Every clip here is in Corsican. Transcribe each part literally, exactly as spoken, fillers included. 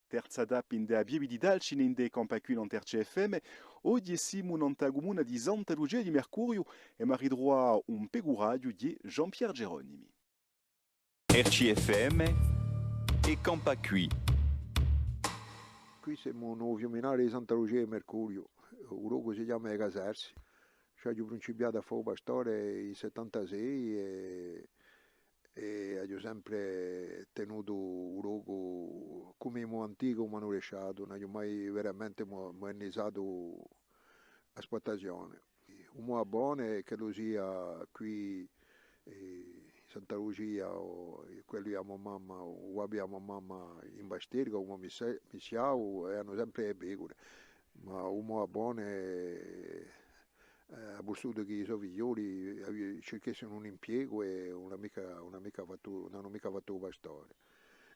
Terza tappa ind'è a pieve di Talcini ind'è Campà quì nant'à R C F M. Oghje simu nant'à a cumuna di Santa Lucia di Mercuriu è emu à ritruvà un pecuraghju di Jean-Pierre Geronimi. R C F M è Campà quì. Quì simu in u fiuminale di Santa Lucia di Mercuriu, u locu si chjama E Caserzi. Ci aghju principiatu à fà u pastore in settantasei è, è aghju sempre tenutu u locu cum'è i mo antichi m'anu lasciatu, ùn aghju mai veramente mo-, mudernizatu a spluttazione. U mo babbone, ch'ellu sia quì, eh, in Santa Lucia, o quellu di a mo mamma, u babbu di a mo mamma in Basterica, u mo misse-, missiavu, eranu sempre e pecure. Ma u mo babbone, eh, hà vulsutu chì i so figlioli avi-, circhessinu un impiegu è ùn hà micca, ùn hà micca fattu, ùn anu micca fattu u pastore.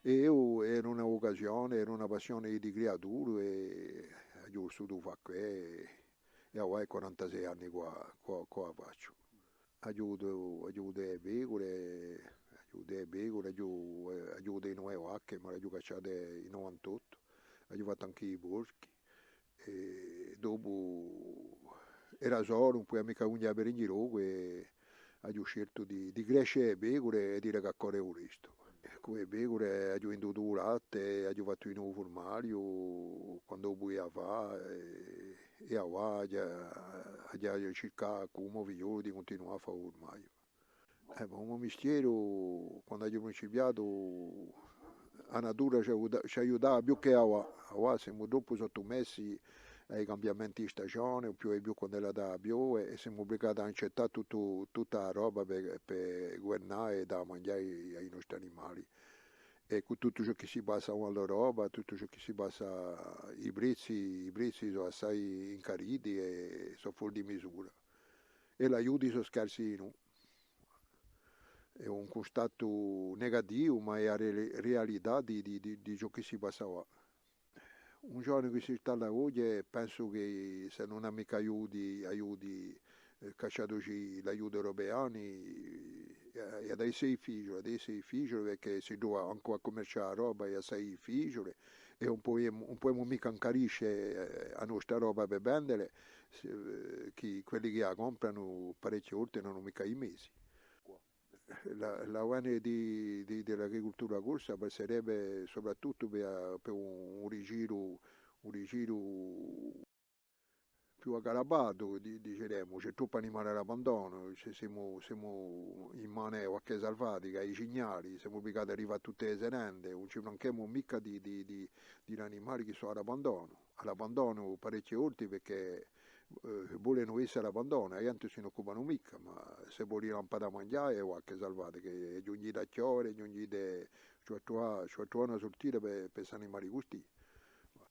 È eiu, era una vucazione, era una passione di, di criaturu è aghju vulsutu fà què, è avà hè quarantasei anni ch'o, ch'o, ch'o a facciu. Aghju avutu, aghju avutu e pecure, aghju avutu e pecure, aghju, eh, aghju avutu e nove vacche, ma l'aghju cacciate in novantottu, aghju fattu ancu i porchi, è dopu era solu, ùn pudia micca ghjunghje à prende locu, è aghju sceltu di, di cresce e pecure è di recacole u restu. Cù e pecure aghju vindutu u latte, aghju fattu dinù u furmagliu, quandu u pudia fà, è, è avà aghju, aghju, aghju circatu cù u mo figliolu di cuntinuà à fà u furmagliu. Eh, ma u mo mistieru, quandu aghju principiatu, a natura ci aiuta-, ci aiutava più chè avà. Avà simu troppu sottumessi à i cambiamenti di stagione, ùn piove più quand'ella hà da piove, è simu ubligati à incettà tuttu, tutta a roba per, per guvernà è dà da manghjà à i, à i nostri animali. È cù tuttu ciò chì si passa in l'Europa, tuttu ciò chì si passa, i prezzi, i prezzi sò assai incariti è sò fora di misura. È l'aiuti sò scarsi dinù. Hè un custatu negativu, ma hè a re-, realità di, di, di, di ciò chì si passa avà. Un ghjovanu chì s'installa oghje, pensu chì s'ellu ùn hà micca aiuti, aiuti, eh, cacciatuci l'aiuti europeani, eh, hà da esse difficiule, hà da esse difficiule, perchè si trova ancu à cummercià a roba, hè assai difficiule, è ùn pudemu, ùn pudemu micca incarisce, eh, a nostra roba per vendela, eh, chì quelli chì a compranu parechje volte ùn anu micca i mezi. L'a-, l'avvene di, di, di l'agricultura corsa passerebbe soprattuttu per, per un, un rigiru, un rigiru più aggalabatu, di-, diceremu, ci hè troppu animale à l'abbandonu, ci simu, simu in manu à qualchì salvatica, à i cignali, simu ubligati à rifà tutte e serrande, ùn ci franchemu micca di, di, di, di l'animali chì sò à l'abbandonu. À l'abbandonu parechje volte perchè, eh, volenu esse à l'abbandonu, a ghjente ùn si n'occupanu micca, ma s'è voli lampà da manghjà, hè qualchì salvatica, hè ghjunghjitu à chjode, hè ghjunghjitu, ci vole à truvà, ci vole à truvà una surtita per, per st'animali custì.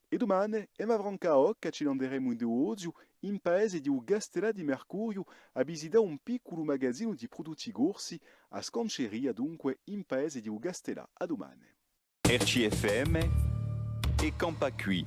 È dumane, emu à francà a bocca, ci n'anderemu in u Boziu, in paese di u Castellà di Mercuriu, à visità un picculu magazinu di prudutti corsi, a Scanceria, dunque, in paese di u Castellà. À dumane. R C F M è Campà quì.